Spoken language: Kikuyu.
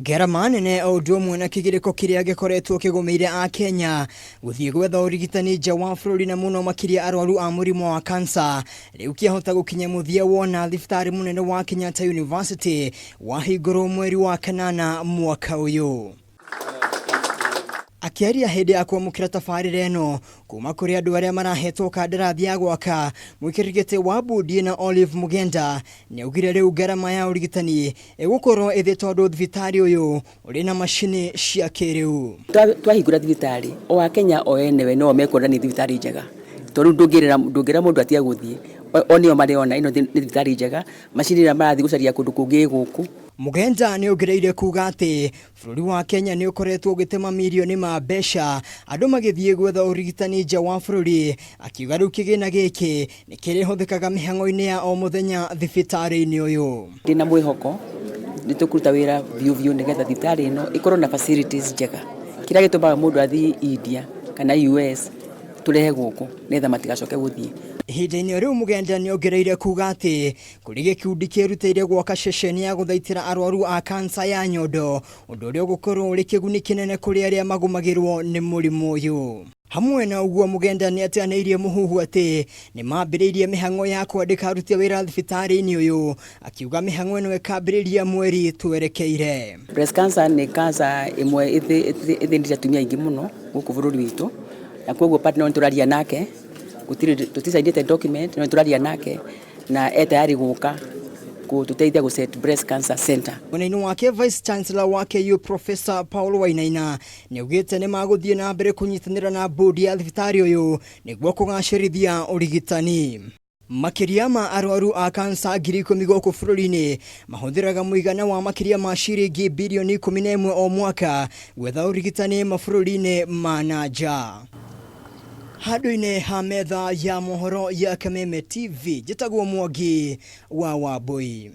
Ngarama nene o ũndũ ũmwe na kĩgirĩko kĩrĩa gĩkoretwo kĩgũmĩire Akenya gũthiĩ gwetha ũrigitani nja wa bũrũri na mũno makĩria arwaru a mũrimũ wa kansa rĩu kĩahota gũkinya mũthia wona thibitarĩ mũnene wa Kenyatta University wahingũrwo mweri wa kanana mwaka ũyũ. Akĩaria hĩndĩ ya kwamũkĩra tabarĩra ĩno kuma kũrĩ andũ arĩa marahetwo kandarathi ya gwaka, mũikarĩri gĩtĩ wa bodi ĩno Olive Mugenda nĩaugire rĩu ngarama ya ũrigitani ĩgũkorwo ĩthĩ tondũ thibitarĩ ũyũ ũrĩ na macini cia kĩrĩu. Twahingũra thibitarĩ, o Akenya o enewe no mekuona nĩ thibitarĩ njega, tondũ rĩu ndũngĩra mũndũ atige gũthiĩ, o nĩo marĩona ĩno nĩ thibitarĩ njega, macini ĩrĩa marathiĩ gũcaria kũndũ kũngĩ ĩ gũkũ. Mugenda nĩongereire kuga atĩ Bũrũri wa Kenya nĩ ũkoretwo ũgĩte mamirioni ma mbeca andũ magĩthiĩ gwetha ũrigitani nja wa bũrũri, akiuga rĩu kĩgĩna gĩkĩ nĩ kĩrĩhũthĩkaga mĩhang'o-inĩ ya o mũthenya thibitarĩ-inĩ ũyũ. Ndĩna mwĩhoko nĩ tũkũruta wĩra biũ biũ nĩgetha thibitarĩ ĩno ĩkorwo na facilities njega. Kĩrĩa gĩtũmaga mũndũ athiĩ India kana US tũrehe gũkũ nĩgetha matigacoke gũthiĩ. Ihinda-inĩ o rĩu Mugenda nĩ ongereire kuga atĩ Kũrĩ gĩkundi kĩrutĩire gwaka ceceni ya gũthaitĩra arwaru a kansa ya nyondo, ũndũ ũrĩa ũgũkorwo ũrĩ kĩguni kĩnene kũrĩ arĩa magũmagĩrwo nĩ mũrimũ ũyũ. Hamwe na ũguo, Mugenda nĩ ateanĩirie mũhuhu atĩ nĩ mambĩrĩirie mĩhang'o ya kwandĩka aruti a wĩra thibitarĩ-inĩ ũyũ, akiuga mĩhang'o ĩno ĩkambĩrĩria mweri twerekeire. Breast cancer nĩ cancer ĩmwe ĩthĩnĩtie atumia aingĩ mũno gũkũ bũrũri witũ, na koguo partner nĩ tũraria nake, gũtirĩ tũticainĩte document no nĩ tũraria nake. Na e tayari gũka gũtũteithia gũ set breast cancer center. Mwena-inĩ wake Vice Chancellor wa KU Professor Paul Wainaina nĩaugĩte nĩmagũthiĩ na mbere kũnyitanĩra na bodi ya thibitarĩ ũyũ nĩguo kũgacĩrithia ũrigitani. Makĩria ma arwaru a kansa 10,000 gũkũ bũrũri-inĩ mahũthĩraga mũigana wa makĩria ma ciringi birioni 11 o mwaka gwetha ũrigitani mabũrũri-inĩ ma na nja. Handũ-inĩ ha metha ya mohoro ya Kameme TV, njĩtagwo Mwangi wa Wambui.